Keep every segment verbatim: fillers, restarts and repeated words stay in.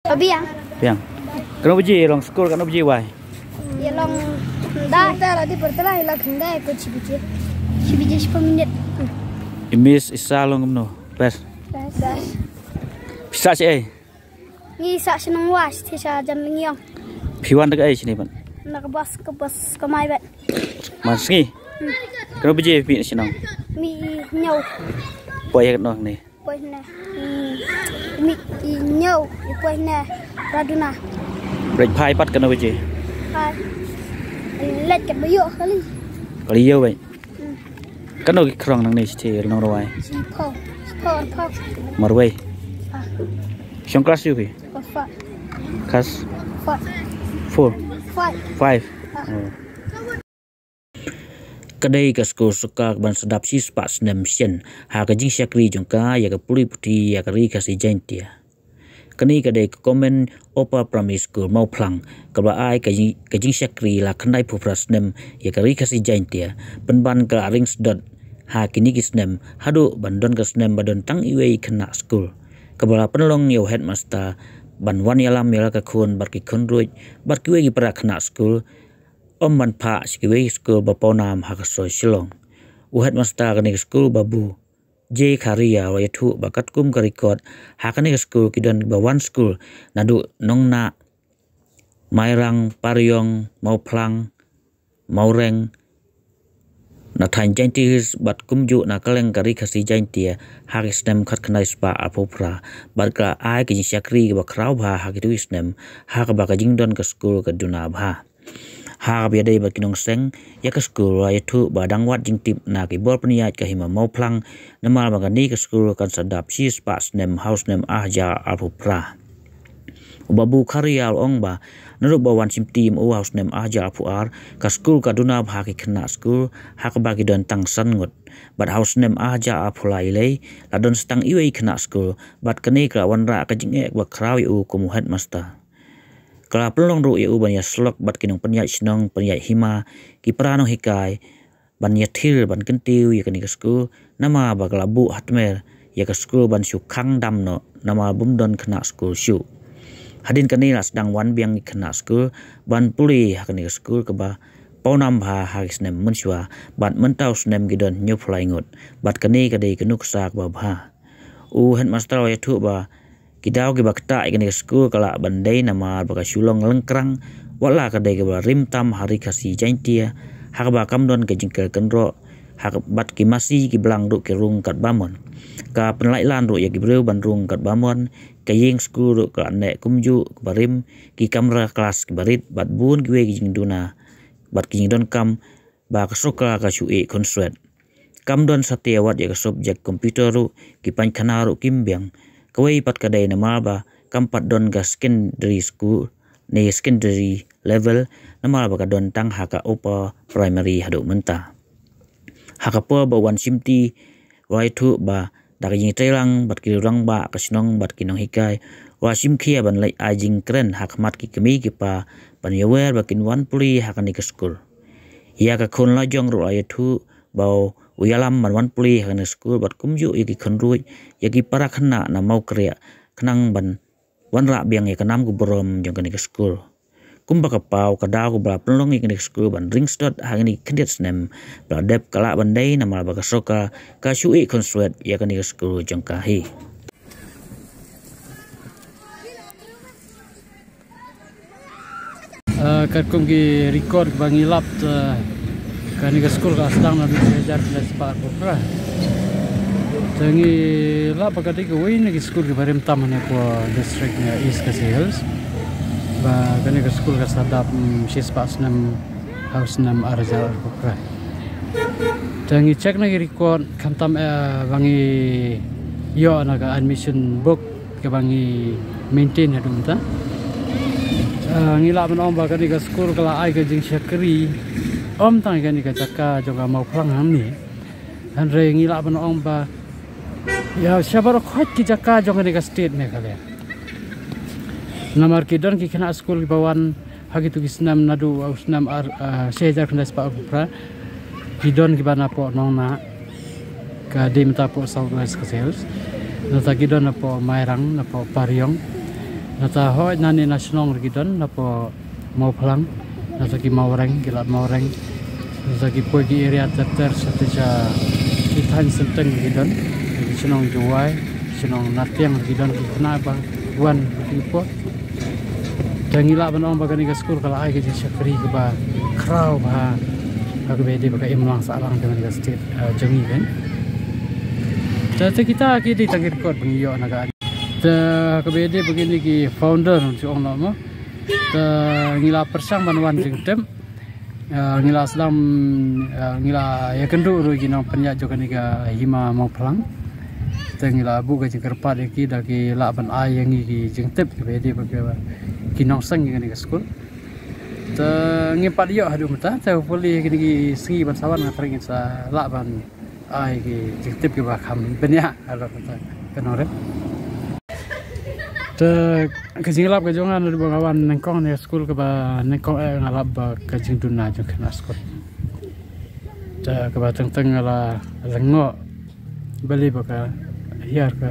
Abiang. Biang. Kano baje long skul, kano baje wai? Ïa long da. Da la di pertela ila kenda ko chibiche. Chibiche sepuluh minit. Imis isa long kumno? Bes. Bes. Pisa che ai? Ngi sa shnong wai, ti sa jan lingyong. Phi wan da ka ai sini ban? Na ka bas, ka bas ka mai ban. Man sngi. Kano baje phi shnong? Mi nyau. Poi yak nong ni. Poi ne. Mi nyau, poi ne. Raduna. Break phai pat kano baje? Phai. Let kat bayo kali. Kali yo bai. Kano ki khrong nang ni siti nong rawai? Sipho. Sipho, sipho. Marwai. Ah. Shong class yu ki? Four. Class? Four. Four. Five. Five. Ah. Oh. Ka dei ka skul sorkar kaban sdap shispah snem shen ha ka jingshakri jong ka ïa ka pule puthi ïa ka Ri Khasi Jaintia. Kane ka dei ka Government Upper Primary School Mawphlang kaba ai ka jing, ka jingshakri la khyndai phew phra snem ïa ka Ri Khasi Jaintia, pynban ka la ring sdot ha kine ki snem haduh ban don ka snem ba don tang iwei i khynnah skul. Kaba la pynlong ïa u headmaster ban wan ïalam ïa la ka khun bad ki khunruit bad kiwei ki para khynnah skul, ym ban phah sha kiwei ki skul ba pawnam ha ka soi Shillong. U headmaster kane ka skul, Babu J Kharia, u la ïathuh ba katkum ka record, ha kane ka skul ki don ba wan skul naduh Nongnah, Mairang, Pariong, Mawphlang, Mawreng, na thaiñ Jaintia Hills bad kumjuh na kylleng ka Ri Khasi Jaintia ha ki snem khatkhyndai spah arphew phra, bad ka ai ka jingshakri kaba khraw bha ha kito ki snem, ha kaba ka jingdon ka skul ka duna bha. Ha kaba ïadei bad ki nongseng ïa ka skul, u la ïathuh ba dang wad jingtip na ki bor pynïaid ka Hima Mawphlang, namar ba kane ka skul kan sa dap shispah snem ha u snem ar hajar arphew phra. U Babu Kharia u ong ba naduh ba wan shim ti ma u ha u snem ar hajar arphew ar, ka skul ka duna bha ki khynnah skul, ha kaba ki don tang san ngut. Bad ha u snem ar hajar arphew lai lei, la don sa tang iwei i khynnah skul, bad kane ka la wanrah ka jingeh ba khraw ïa u kum u headmaster. Ka la pynlong ruh ïa u ban ïasyllok bad ki nongpynïaid shnong, pynïaid hima, ki para nonghikai, ban ïathir ban kyntiew ïa kane ka skul, namar ba ka la buh ha tmer ïa ka skul ban shu khang dam noh, namar bym don khynnah skul shuh. Hadien kane la sdang wan biang ki khynnah skul ban pule ha kane ka skul kaba pawnam bha ha ki snem mynshuwa, bad mynta u snem ki don hynñiew phew lai ngut, bad kane ka dei ka nuksa kaba bha. U headmaster u la ïathuh ba ki daw kiba ktah ïa kane ka skul ka lah ban dei namar ba ka shu long lyngkrang, wat la ka dei kaba rim tam ha Ri Khasi Jaintia, ha kaba kam don ka jingker kynroh, ha ka, bad ki masi ki blang ruh ki rung katba mon. Ka pynlait lan ruh ïa ki briew ban rung katba mon, ka ïing skul ruh ka la neh kumjuh kaba rim, ki kamra klas kiba rit, bad bun kiwei ki jingduna bad ki jingdonkam ba ka sorkar ka shu ïeh khunswet. Kam don satia wat ïa ka subject computer ruh, ki painkhana ruh kim biang. Kawei pat ka dei namar ba kam pat don ka secondary school, ne secondary level, namar ba ka don tang ha ka upper primary haduh mynta. Ha ka por ba wan shim ti, u la ïathuh ba da ka jingtreilang bad ki rangbah ka shnong bad ki nonghikai, u la shim khia ban leit ai jingkren ha khmat ki kmie ki kpa ban ïawer ba kin wan pule ha kane ka skul. Ïa ka khun lajong ruh u la ïathuh ba u ïalam ban wan pule ha kane ka skul bad kumjuh ïa ki khunruit, ïa ki para khynnah na Mawkriah, khnang ban wanrah biang ïa ka nam ka burom jong kane ka skul. Kumba ka paw, ka daw kaba la pynlong ïa kane ka skul ban ring sdot ha kine ki khyndiat snem ba la dep ka lah ban dei namar ba ka sorkar ka shu ïeh khunswet ïa kane ka skul jong ka hi. Eh, katkum ki record ba ngi lap, eh, kane ka skul ka sdang naduh shi hajar khyndai spah arphew phra. Te ngi lap ba ka dei kawei na ki skul kiba rim tam hangne ha district na East Khasi Hills. Ba kane ka skul ka sa dap, mm, shispah snem ha u snem ar hajar arphew phra. Te ngi check na ki record khamtam, eh, ba ngi ïoh na ka admission book kaba ngi maintain haduh mynta. Eh, ngi lah ban ong ba kane ka skul ka la ai ka jingshakri ym tang ïa kane ka jaka jong ka Mawphlang hangne. Hynrei ngi lah ban ong ba ïa sha baroh khoit ki jaka jong kane ka state Meghalaya. Namar ki don ki khynnah skul kiba wan ha kito ki snem naduh u snem ar, ah, shi hajar khyndai spah arphew phra. Ki don kiba napoh Nongnah, ka dei mynta hapoh South West Khasi Hills. Nangta ki don napoh Mairang, napoh Pariong. Nata hoi nane na shnong ruh ki don, napoh Mawphlang, nata ki Mawreng, ki lad Mawreng. Nata ki poi ki area ter ter, shatei sha ki thaiñ Synteng ruh ki don, ki shnong Jowai, shnong Nartiang ruh ki don, ki khynnah ba wan ki poi. Te ngi lah ban ong ba kane ka skul ka la ai ka jingshakri kaba khraw bha ha kaba ïadei bad ka imlang sahlang jong kane ka state, eh, jong ngi kan. Te, te kita ki dei tang ki record ba ngi ïoh na ka. Te kaba ïadei bad kine ki founder, shu ong noh mo. Te ngi la pyrshang ban wan jingtip. Eh, ngi la sdang, eh, ngi la ïakynduh ruh ki nongpynïaid jong kane ka Hima Mawphlang. Te ngi la buh ka jingkyrpad ïa ki da ki lah ban ai ïa ngi ki jingtip kaba ïadei bad ki nongseng ïa kane ka skul. Te ngim pat ïoh haduh mynta, te hopefully kine ki sngi ban sa wan nga tharai ngin sa lah ban ai ki jingtip kiba kham bniah, ha la kata ka nongrep. Te ka jinglap ka jong nga naduh ba nga wan nyngkong ne skul kaba nyngkong eh nga lap ba ka jingduna jong khynnah skul. Te kaba teng teng nga la lyngngoh balei ba ka hiar ka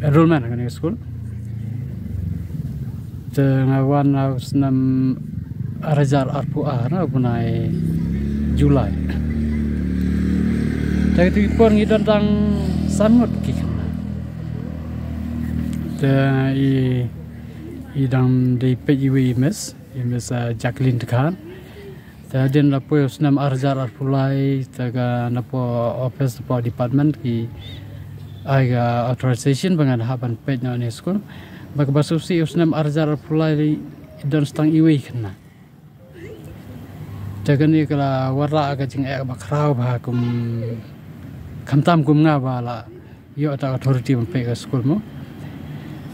enrollment ha kane ka skul. Te nga wan ha u snem ar hajar arphew ar, ha u bnai July. Te kito ki por ngi don tang san ngut ki khynnah. Te i, i dang dei peit iwei i miss, i miss, ah, Jacqueline Dkhar. Te hadien la poi u snem ar hajar arphew lai, te ka napoh office, napoh department ki ai ka authorization ba ngan hap ban peit noh ïa kane ka skul. Bad kaba sngewsih u snem ar hajar arphew lai i don tang iwei i khynnah. Te kane ka la wanrah ka jingeh ba khraw bha kum, khamtam kum nga ba la ïoh da ka authority ban peit ka skul mo.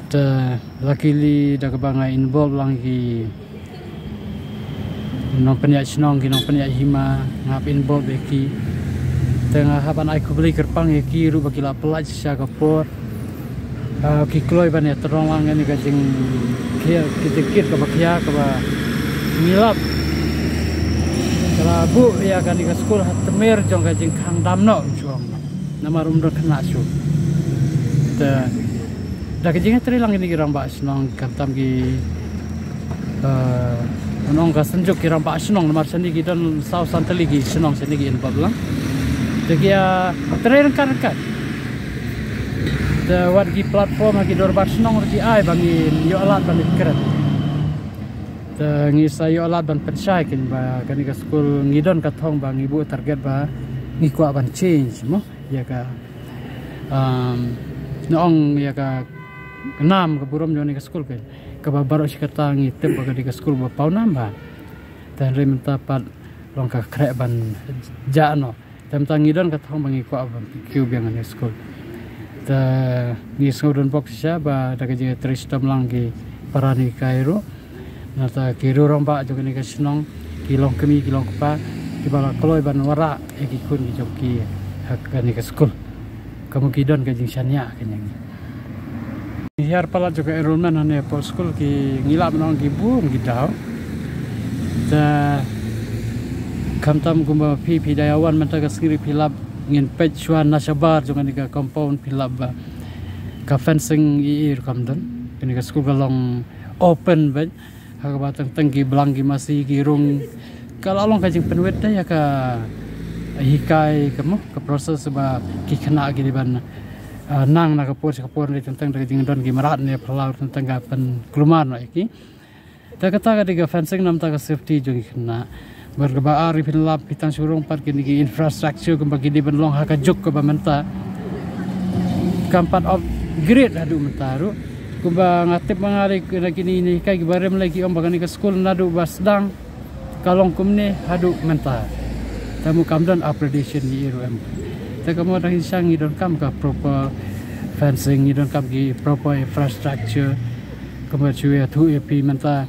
Te luckily da kaba nga involve lang ki nongpynïaid shnong, ki nongpynïaid hima, nga hap involve ïa ki. Te nga hap ban ai khublei kyrpang ïa ki ruh ba ki la pyllait shisha ka por. Ah, ki kloi ban ïa tyrong lang ïa kane ka jingkhia, ka jingkit kaba khia kaba ngi lap. Ka la buh ïa kane ka skul ha tmier jong ka jingkhang dam noh, ym shu ong. Namar ym don khynnah shuh. Te da ka jingïatreilang ïa kine ki rangbah shnong, khamtam ki, eh, nong ka synjuk ki rangbah shnong, namar shane ki don saw san tylli ki shnong shane ki involve lang. Te ki ïatrei ryngkat ryngkat. Te wat ki platform ha ki dorbar shnong ruh ki ai ba ngin ïoh lad ban ïakren. Te ngi sa ïoh lad ban pynshai kein ba kane ka skul ngi don ka thong ba ngi buh target ba ngi kwah ban change mo ïa ka, um, ngi ong ïa ka nam ka burom jong kane ka skul kein. Kaba baroh shi katta ngi tip ba kane ka skul ba paw nam bha. Te hynrei mynta pat long ka khreh ban jah noh. Te mynta ngi don ka thong ba ngi kwah ban pynkiew biang kane ka skul. Te ngi sngew donbok shisha ba da ka jingïatrei shitom lang ki para nonghikai ruh, nangta ki rangbah jong kane ka shnong, ki longkmie ki longkpa kiba la kloi ban wanrah ïa ki khun ki jong ki ha kane ka skul. Ka mut ki don ka jingshaniah ka jong ngi. Hiar palat jong ka enrollment hangne hapoh skul ki ngi lah ban ong ki bun ki daw. Te khamtam kumba phi, phi da ïa wan mynta ka sngi ruh phi lap, ngin peit shuwa na shabar jong kane ka compound phi lap ba ka fencing i, i rukom don. Kane ka skul ka long open beit. Ha kaba teng teng ki blang ki masi ki rung. Ka la long ka jingpynwit da ïa ka hikai ka mo, ka process ba ki khynnah ki dei ban, ah, nang na ka por sha ka por, ne teng teng da ka jingdon ki mrad ne phyllaw teng teng ka pynkulmar noh ïa ki. Te kata ka dei ka fencing namar ka safety jong ki khynnah. Bad kaba ar phin lap phi tang shu rung pat kine ki infrastructure kumba ki dei ban long ha ka juk kaba mynta kam pat upgrade haduh mynta ruh. Kumba nga tip ma nga dei kine, kine hikai kiba rim lei ki ong ba kane ka skul naduh ba sdang ka long kumne haduh mynta. Te mo kam don upgradation ne ruh em. Te ka mut dang shisha ngi donkam ka proper fencing, ngi donkam ki proper infrastructure. Kumba shu ïathuh ïa phi mynta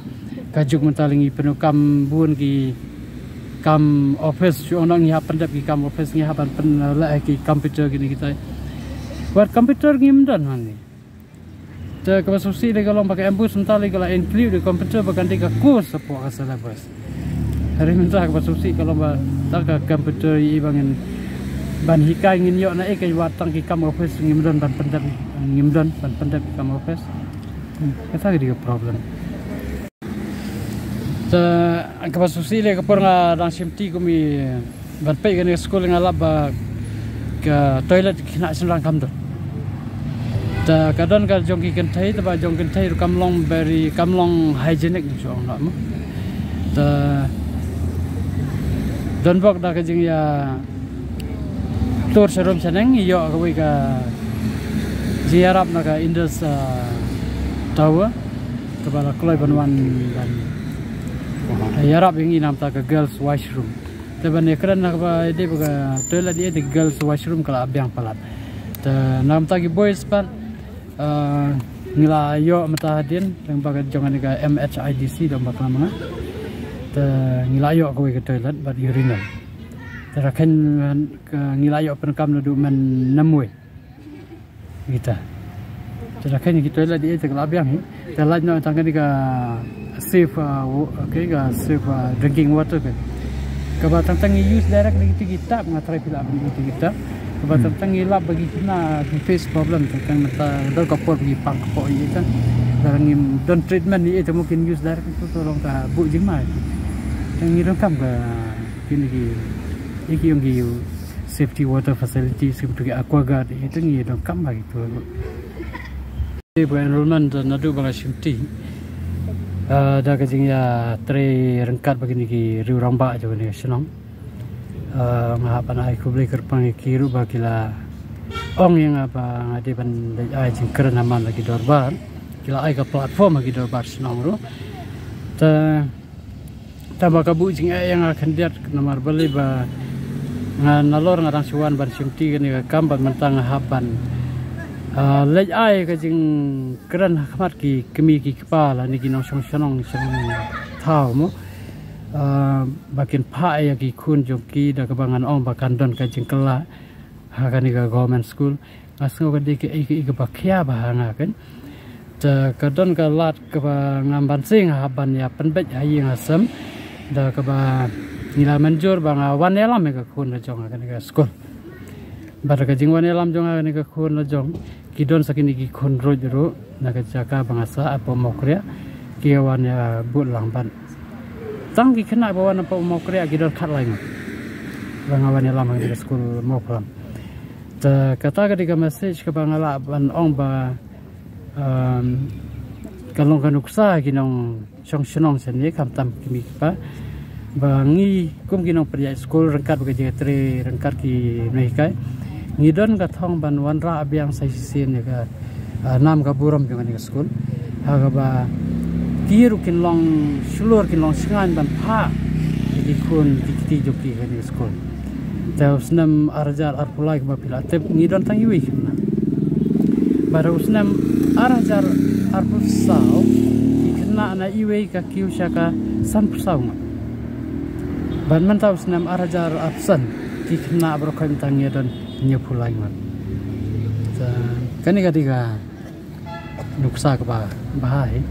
ka juk mynta lei ngi pyndonkam bun ki kam office, shu ong ngi hap pyndep ki kam office, ngi hap ban pynleh ki computer kine kita. Wat computer ngim don hangne. Te kaba sngewsih lei ka long ba ka MBOSE mynta lei ka la include ïa ka computer ba kan dei ka course hapoh ka syllabus. Hynrei mynta kaba sngewsih ka long ba tang ka computer ïa i ba ngin ban hikai ngin ïoh na ei, ka wat tang ki kam office ngim don ban pyndep, ngim don ban pyndep ki kam office. Kata ka dei ka problem. Te kaba sngewsih lei, ka por nga dang shim ti kum i ban peit kane ka skul, nga lap ba ka toilet ki khynnah shynrang kam don. Te ka don ka jong ki kynthei, te ba jong kynthei ruh kam long very, kam long hygienic, shu ong lah mo. Te don bok da ka jingïatur sharum shaneng, ïoh kawei ka jingïarap na ka Indus, ah, Tower, kaba la kloi ban wan ban ïarap ïa ngi na ka bynta ka girls washroom. Te ban ïakren na kaba ïadei bad ka toilet, ïa ka girls washroom ka la biang palat. Te na ka bynta ki boys pat, ah, ngi la ïoh mynta hadien, lyngba ka jong kane ka M H I D C, lyngba ka ma nga. Te ngi la ïoh kawei ka toilet bad urinal. Te rakhen ka ngi la ïoh pyndonkam naduh mynhynnin wei. Kita. Te rakhen ki toilet ïa te ka la biang hi. Te lait noh tang kane ka safe, ah, wa-, okay, ka safe, ah, drinking water ka. Kaba tang tang ngi use direct na kita ki tap, nga try phi lah ban ïa kita ki tap. Kaba tang tang ngi lap ba ki khynnah ki face problem, tang tang mynta don ka por ba ki pang kpoh ïa kita. Lada ngim don treatment ïa kita, mo, kin use direct tu, tu long ka buh jingma. Tang ngi donkam ka kine ki, ïa ki ong ki safety water facility, safety ki aqua guard, ïa kita ngi donkam ba ki tu. Te ba enrollment, uh, naduh ba nga shim ti, uh, da ka jingïatrei ryngkat bad kine ki riew rangbah jong kane ka shnong. Uh, nga hap ban ai khublei kyrpang ïa ki ruh ba ki la ong ïa nga ba nga dei ban leit ai jingkren ha man la ki dorbar. Ki la ai ka platform ha ki dorbar shnong ruh. Te tang ba ka buh jingeh ïa nga khyndiat, namar balei ba nga nalor nga dang shu wan ban shim ti kane ka kam, bad mynta nga hap ban, ah, leit ai ka jingkren ha khmat ki kmie ki kpa lane ki nongshong shnong shong thaw, mo. Ah, ba kin phah ïa ki khun jong ki, da kaba ngan ong ba kan don ka jingkylla ha kane ka government school. Nga sngew ka dei kaei kaei kaba khia bha ha nga, kan. Te ka don ka lad kaba ngam banse, nga hap ban ïa pynbeit ha ïing ha sem, da kaba ngi la mynjur ba nga wan ïalam ïa ka khun la jong ha kane ka skul. Bad ka jingwan ïalam jong nga ha kane ka khun la jong, ki don sa kine ki khun ruh ruh na ka jaka ba nga sah hapoh Mawkriah, ki wan ïa bud lang ban. Tang ki khynnah ba wan hapoh Mawkriah ki don khatlai ngut ba nga wan ïalam ha kane ka skul Mawphlang. Te kata ka dei ka message kaba nga lah ban ong ba, um, ka long ka nuksa ki nongshong shnong shane, khamtam ki kmie ki kpa, ba ngi kum ki nongpynïaid skul ryngkat bad ka jingïatrei ryngkat ki nonghikai, ngi don ka thong ban wanrah biang sa shisien ïa ka, ah, nam ka burom jong kane ka skul. Ha kaba ki ruh kin long shlur, kin long shngaiñ ban phah ïa ki khun ki kti jong ki ha kane ka skul. Te u snem ar hajar arphew lai kumba phi la tip, ngi don tang iwei khynnah. Bad u snem ar hajar arphew saw, ki khynnah na iwei ka kiew sha ka sanphew saw ngut. Bad mynta u snem ar hajar arphew san, ki khynnah baroh khoit mynta ngi don hynñiewphew lai ngut. Te kane ka dei ka nuksa kaba bha hi.